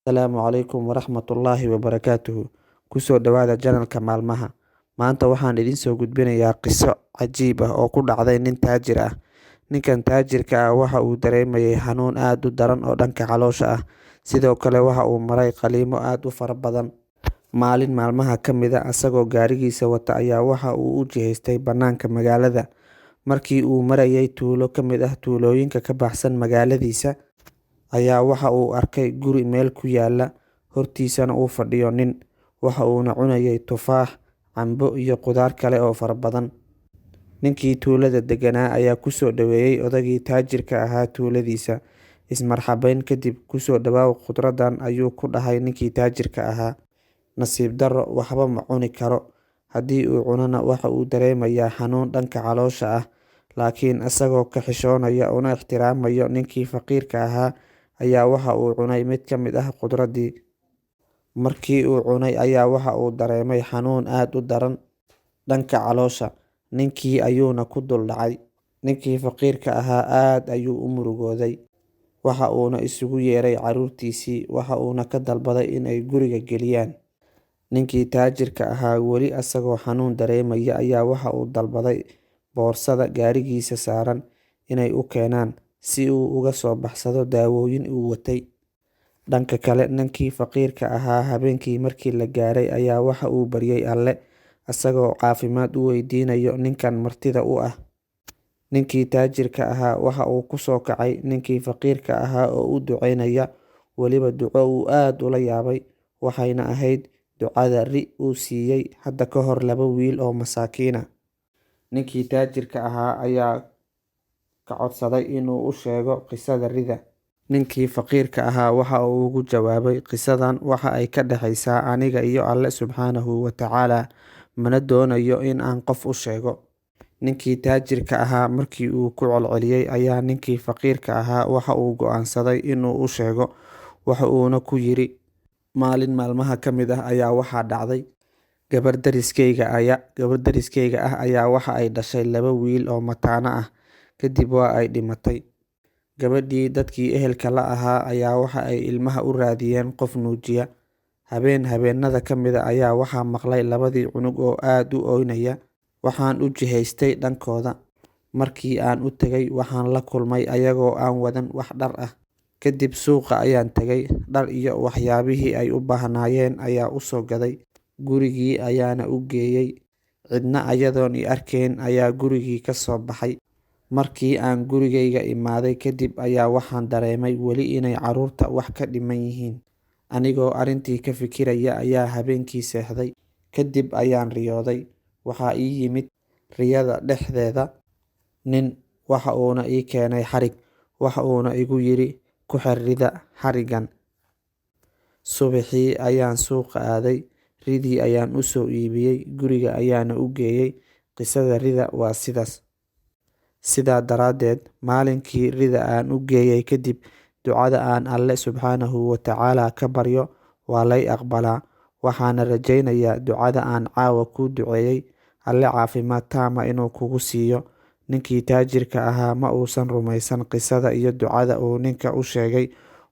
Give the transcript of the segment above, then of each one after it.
Asalaamu calaykum waraxmatullaahi wabarakaatuhu. Kusoo dhawaada janalka maalmaha. Maanta waxaan idiin soo gudbinayaa qiso cajiib ah oo ku dhacday nin taajir ah. Ninkan taajirka ah waxa uu dareemayay xanuun aad u daran oo dhanka caloosha ah. Sidoo kale waxa uu maray qaliimo aad u fara badan. Maalin maalmaha ka mid ah, asagoo gaarigiisa wata ayaa waxa uu u jihaystay bannaanka magaalada. Markii uu marayay tuulo ka mid ah tuulooyinka ka baxsan magaaladiisa, ayaa waxa uu arkay guri meel ku yaala, hortiisana uu fadhiyo nin. Waxa uuna cunayay tufaax, cambo iyo khudaar kale oo fara badan. Ninkii tuulada deganaa ayaa kusoo dhaweeyay odaygii taajirka ahaa tuuladiisa. Ismarxabeyn kadib, "Kusoo dhawaaw khudradan," ayuu ku dhahay ninkii taajirka ahaa. Nasiib darro, waxba ma cuni karo. Haddii uu cunana waxa uu dareemayaa xanuun dhanka caloosha ah. Laakiin isagoo ka xishoonaya una ixtiraamayo ninkii faqiirka ahaa ayaa waxa uu cunay mid ka mid ah khudradii. Markii uu cunay ayaa waxa uu dareemay xanuun aad u daran dhanka caloosha. Ninkii ayuuna ku dul dhacay. Ninkii faqiirka ahaa aad ayuu u murugooday. Waxa uuna isugu yeeray carruurtiisii, waxa uuna ka dalbaday in ay guriga geliyaan. Ninkii taajirka ahaa weli asagoo xanuun dareemaya ayaa waxa uu dalbaday boorsada gaarigiisa saaran inay u keenaan si uu uga soo baxsado daawooyin uu watay. Dhanka kale, ninkii faqiirka ahaa habeenkii markii la gaaray ayaa waxa uu baryay Alle, asagoo caafimaad u weydiinayo ninkan martida u ah. Ninkii taajirka ahaa waxa uu ku soo kacay ninkii faqiirka ahaa oo u duceynaya, weliba duco uu aad ula yaabay, waxayna ahayd ducada ri uu siiyay hadda ka hor laba wiil oo masaakiin ah. Ninkii taajirka ahaa ayaa ka codsaday inuu u sheego qisada rida. Ninkii faqiirka ahaa waxa uu ugu jawaabay, "Qisadan waxa ay ka dhaxaysaa aniga iyo Alle subxaanahu wa tacaala, mana doonayo in aan qof u sheego." Ninkii taajirka ahaa markii uu ku celceliyay ayaa ninkii faqiirka ahaa waxa uu go'aansaday inuu u sheego, waxa uuna ku yiri, "Maalin maalmaha ka mid ah ayaa waxaa dhacday gabar dariskayga ah ayaa waxa ay dhashay laba wiil oo mataano ah, kadib waa ay dhimatay. Gabadhii dadkii ehelka la ahaa ayaa waxa ay ilmaha u raadiyeen qof nuujiya. Habeen habeenada ka mid ah ayaa waxaa maqlay labadii cunug oo aad u ooynaya. Waxaan u jihaystay dhankooda. Markii aan u tagay waxaan la kulmay ayagoo aan wadan wax dhar ah. Kadib suuqa ayaan tagay, dhar iyo waxyaabihii ay u baahnaayeen ayaa u soo gaday. Gurigii ayaana u geeyay. Cidna ayadoon i arkayn ayaa gurigii ka soo baxay. Markii aan gurigayga imaaday kadib ayaa waxaan dareemay weli inay carruurta wax ka dhiman yihiin. Anigoo arrintii ka fikiraya ayaa habeenkii seexday. Kadib ayaan riyooday. Waxaa ii yimid riyada dhexdeeda nin, waxa uuna ii keenay xarig. Waxa uuna igu yiri, 'Ku xir rida xariggan.' Subaxii ayaan suuqa aaday, ridii ayaan u soo iibiyay, guriga ayaana u geeyay. Qisada rida waa sidaas. Sidaa daradeed, maalinkii rida aan u geeyay kadib, ducada aan Alle subxaanahu wa tacaala ka baryo waa lay aqbalaa. Waxaana rajaynayaa ducada aan caawa kuu duceeyay Alle caafimaad taama inuu kugu siiyo." Ninkii taajirka ahaa ma uusan rumaysan qisada iyo ducada uu ninka u sheegay,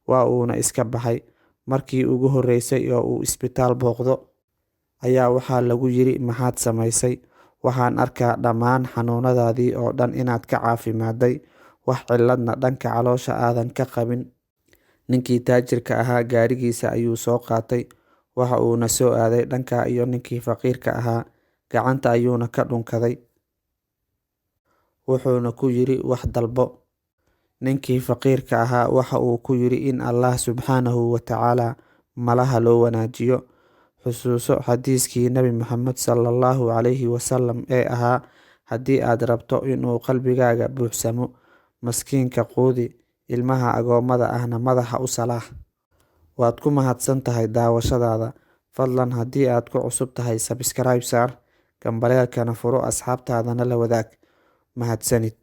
waa uuna iska baxay. Markii ugu horreysay oo uu isbitaal booqdo ayaa waxaa lagu yiri, "Maxaad samaysay? Waxaan arkaa dhammaan xanuunadaadii oo dhan inaad ka caafimaadday, wax cilladna dhanka caloosha aadan ka qabin." Ninkii taajirka ahaa gaarigiisa ayuu soo qaatay, waxa uuna soo aaday dhanka iyo ninkii faqiirka ahaa, gacanta ayuuna ka dhunkaday. Wuxuuna ku yiri, "Wax dalbo." Ninkii faqiirka ahaa waxa uu ku yiri in Allah subxaanahu wa tacaala malaha loo wanaajiyo. Xusuuso xadiiskii Nabi Muxamed sallallahu calayhi wasallam ee ahaa, haddii aad rabto inuu qalbigaaga buuxsamo, maskiinka quudi, ilmaha agoommada ahna madaxa u salaax. Waad ku mahadsan tahay daawashadaada. Fadlan haddii aad ku cusub tahay, subscribe saar, gambaleelkana furo, asxaabtaadana la wadaag. Mahadsanid.